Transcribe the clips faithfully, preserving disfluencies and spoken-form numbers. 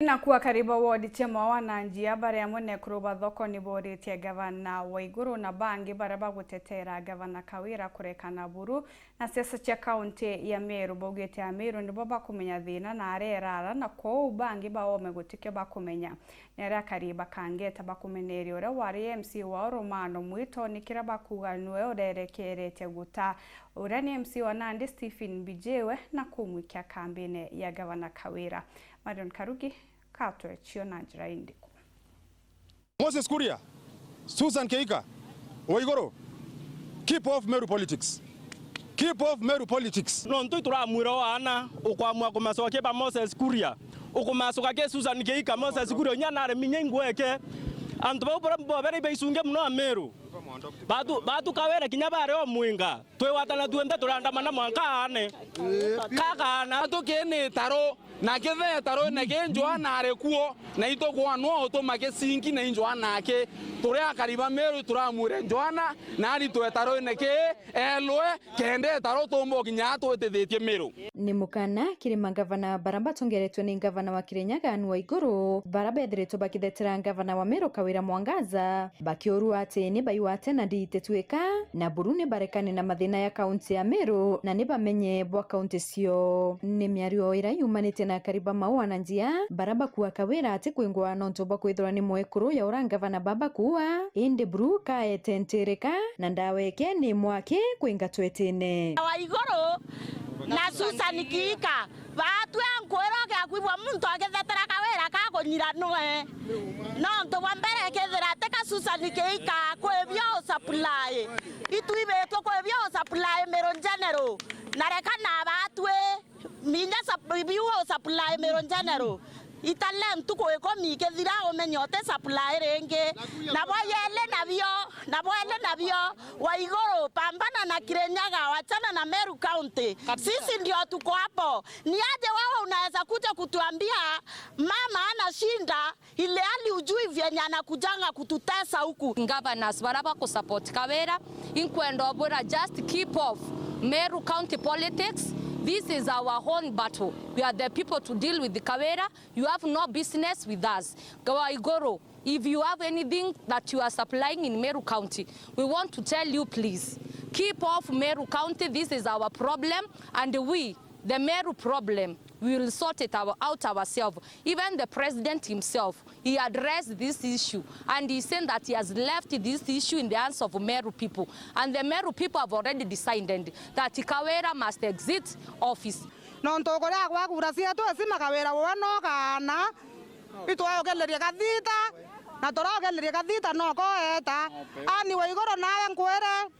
Naku akari ba wodi cia Maua na Njia bari amwe na ekuru ba thoko ni boritie gavana Waiguru na bangi baria bagutetera gavana Kawira kurekana buru na siasa cia kaunti ya Meru. Baugite Ameru nibo bakumenya thina na aria erara, na kwou bangi baome gutikio bakumenya. Ni aria akari ba Kangeta bakumeneria uria wari M C wao Romano Mwito ni kiria bakuuga niwe urerekeretie guta uria ni M C wa Nandi Stephen Mbijiwe na kumwikia kambine ya gavana Kawira. Marion Karugi, katwe cio na njira indiku. Moses Kuria, Susan Keika, Waiguru, keep off Meru politics. Keep off Meru politics. Nontu ituramwira o aana, ukwamua kumacokia ba Moses Kuria, ukumacoka ki Susan Keika, Moses Kuria, unya nari minya ingweke. Antu bau bora bobere ibaisunge muno Ameru. Batu, batu Kawira kinya bari o mwinga. Twigwatana tuonthe turandamana mwanka aane. Kakaana. Tukini taru, na kithe taru, na ki Joana ari kuo, na itukwanwa utuma kicingi na i Joana aki. Turi akari ba Meru turamwire Joana, nani twe taru, na ki elwe, kende taru tumbo kinya twitithitie Meru. Ni mukana kiri mangavana bara batongeretwe ni ngavana wa Kirinyaga Anne Waiguru, bara bethiritwe bakithetera ngavana wa Meru Kawira Mwangaza, bakiurua ati ni baigwate na ndiitetwika, na buru ni barekane na mathina ya kaunti ya Meru, na ni bamenye bwa kaunti cio. Ni miario iria yumanite na akari ba Maua na Njia, bara bakua Kawira ati kwingwa nontu bwa kwithirwa ni mwekuru ya uria ngavana baba kuua, indi buru kaete ntirika, na ndawa eke ni mwaki kwinga twetine. Waiguru na Susan Kiika, baatue nkwira ugiakwigua muntu agithetera Kawira kakunyira nwe. Nontu bwa mbere, kethira ti ka Susan Kiika, kwi bio u supply. Itwibitwe kwi bio u supply Meru General. Na reka na baatue minya sup-, biu u supply Meru General. Itale ntuku ikumi ikithira umenye uti supply ringi. Na bwa yeli nabio, na bwa yeli nabio, Waiguru, pambana na Kirinyaga, wachana na Meru County. Kabisa. Sisi ndio tuko hapo. Ni aje wewe unaweza kuja kutuambia mama ana shinda, ile hali ujui vyenye anakujanga kututesa huku? Governors bara bakusupport Kawira, inkwenda ubwira just keep off Meru County politics. This is our own battle. We are the people to deal with Kawira. You have no business with us. Waiguru, if you have anything that you are supplying in Meru County, we want to tell you, please, keep off Meru County. This is our problem, and we, the Meru problem, we will sort it our, out ourselves. Even the president himself, he addressed this issue, and he said that he has left this issue in the hands of Meru people, and the Meru people have already decided that Kawira must exit office. Nontu kuria gwa kura cietu, icima Kawira we no kaana. Itwaukelerie kathita, na turaukelerie kathita no koeta. Ani Waiguru nawe nkwire,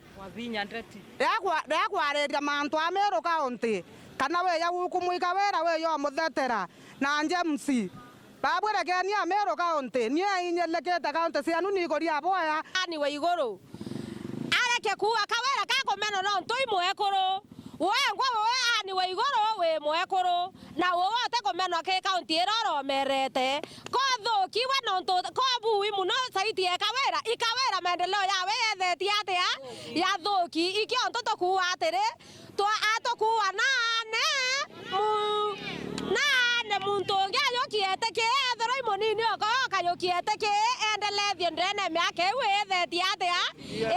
ria kwa-, ria kwariria mantu a Meru County, kana wiya gukumwika wira wiya umuthetera na James. Babwirekeni a Meru County, nie inyelekete county cienu nikuria boya. Ani Waiguru areke kuuga Kawira kakumenwa nontu i mwekuru. Wengwa we Ani Waiguru wi mwekuru, na uwe utikumenwa ki county iria uromerete. Kothuki we nontu kobui muno saiti ya Kawira, i Kawira maendeleo yawe yethetie atia? Yathuki. Ikio ntu tukuuga atiri, twa-, atukuuga naane mu-, naane muntu ungi ayukiete ki, ethirwa i munini oka-, okayukiete ki, endelethie ndene miaka iu ithetie atia?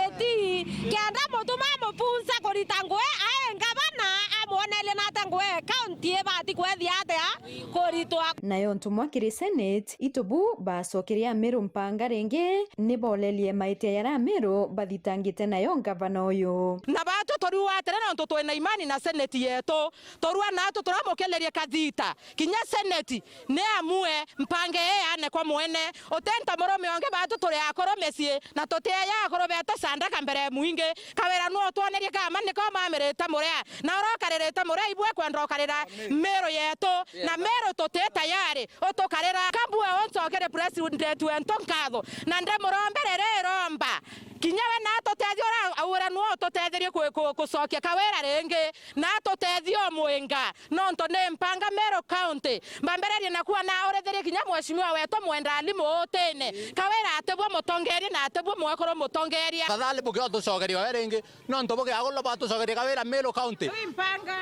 Iti, kenda mutuma mupunsa kurita ngui, ae ngavana amwonerie nata ngui e county ibati kwethia atia kuritwa. Nayo ntumwa kiri Senate, itubu bacokerie Amiru mpanga ringi, ni bolerie maitia yaria Amiru bathitangite nayo ngavana uyu. Na batu turiuga atiri, nontu twina imani na Senate yetu, turua natu turamukelerie kathita. Kinya Senate ni amue mpanga ii yaane kwa mwene. Uti nta murume ungi, batu turi akuru micii, na tutiaja akuru betu sandaka mbere ya mwingi. Kawira nu utwonerie kama niko mamirite muria, na uria ukaririte muria, ibwe kwenda ukarira Miru yetu, na Miru tuti tayari utukarira. Kambue uncokerie president wetu nkatho, na ndimurombe riri iromba. Kinya we natu utethio uria aura nwo ututetherie ku-, ku-, kucokia Kawira ringi, na atutethie o mwinga, nontu ni mpanga Meru County. Mbambererie na kuwa na urithirie kinya mheshimiwa wetu Mwenda Ali Muutine. Kawira atibwo mutongeria na atibwo mwekuru mutongeria. Tafadhali bukia utucokeria we ringi, nontu bukia agurwa batucokeria Kawira Meru County. Wi mpanga.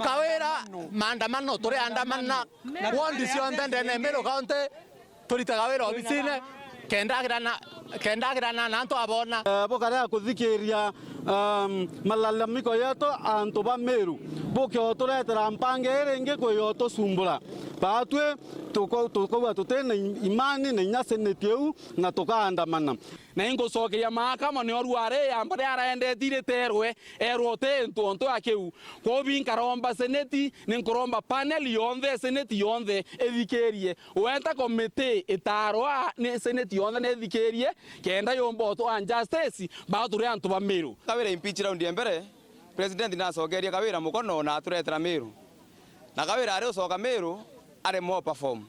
Kawira maandamano, turi andamana. Ward cionthe ndene Meru County. Turitaga wira obisine, kenda agirana, kenda agirana na antu abona. Eh, bukarea kuthikiria, um, malalamiko yetu antu ba Meru. Buke oturetera mpanga iri ingi kwi otucumbura. Batwi tuko-, tukauga tuti na im-, imani na inya seneti iu na tukaandamana. Na ingucokeria mahakama ni oru ari yamba ria arendeti riterwe, erwe uti ntu ontu ya kiu. Kwobi nkaromba seneti, ni nkuromba panel yonthe, seneti yonthe ithikirie. Weta komiti itarwa ni seneti yonthe ni ithikirie, kenda yumba utwa justice, bao turi antu ba Meru. Kawira impeach round ya mbere, president nacokerie Kawira mukono na aturetera Meru. Na Kawira ari ucoka Meru, ari more perform.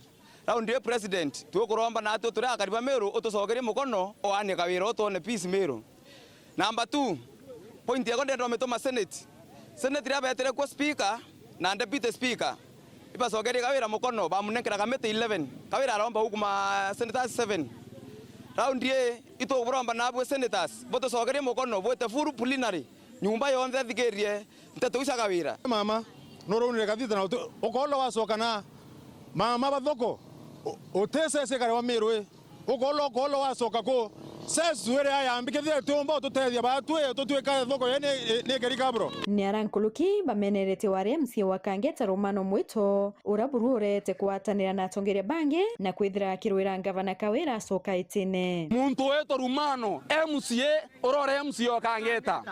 Round ya president, tukuromba na atu turi akari ba Meru utucokerie mukono, oanie Kawira utwone peace Meru. Number two, point yako ndenda umituma Senate. Senate ria betere kuo speaker na deputy speaker, ibacokerie Kawira mukono, bamunenkera kamiti eleven. Kawira aromba huku ma senators seven. Round ii, ituburomba nabwe senators, butucokerie mukono, bwite full plenary, nyumba yonthe ithikirie nteto iu cia Kawira. Mama, nurunire kathita na uti-, ukoolwa wacoka na mama bathoko, u-, uti sese kare wa Meru ii. Ukoolwa, ukoolwa wacoka ku? Sesu iri ayambi, kethira tiumba ututethia batwi, tutwika thoko ye ni, ni keri kabro. Ni ara nkuruki bamenerete wari M C A wa Kangeta Romano Mwito, ura buru urete kugwatanira na atongeria bangi na kwithira akirwira ngavana Kawira acoka itine. Muntu witwa Romano, M C A, urore M C A o Kangeta.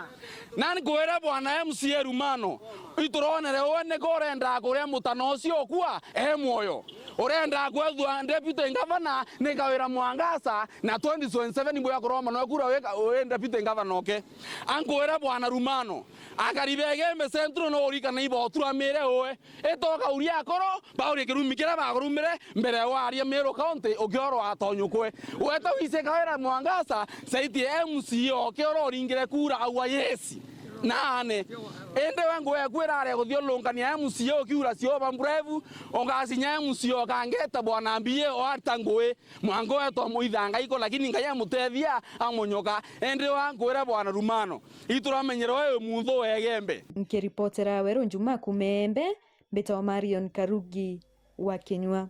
Na nkwire bwana M C A Romano, ituronere uwe nika urenda kuria mutano ucio ukua e mwoyo. Urenda kwethua deputy governor ni Kawira Mwangaza, na twenty twenty-seven bwia kuromba no kura wi, wi deputy governor oke. Ankwire bwana Romano, akari ba Igembe Central no urikana iboturamire uwe. Itoka uria akoro, baurie kirumi kiria bakurumire mbere ya waria Meru County ukiorwa atonyukwe. Weta wise Kawira Mwangaza, saiti ya M C A oke oro uringire kura aua yes. Nane. Indi we ngugi yaku irari ya kuthiurungania M C A ukiura cio ba mburevu, ugasinya M C A o Kangeta bwana mbie o arita ngugi. Mwanka wetwa muithanga iko, lakini Ngai amutethia amunyoka. Indi we nkwire bwana Romano, ituramenyera we munthu wa Igembe. Nkiripotera Weru Njuma kuuma Igembe, mbitagwa Marion Karugi wa Kinyua.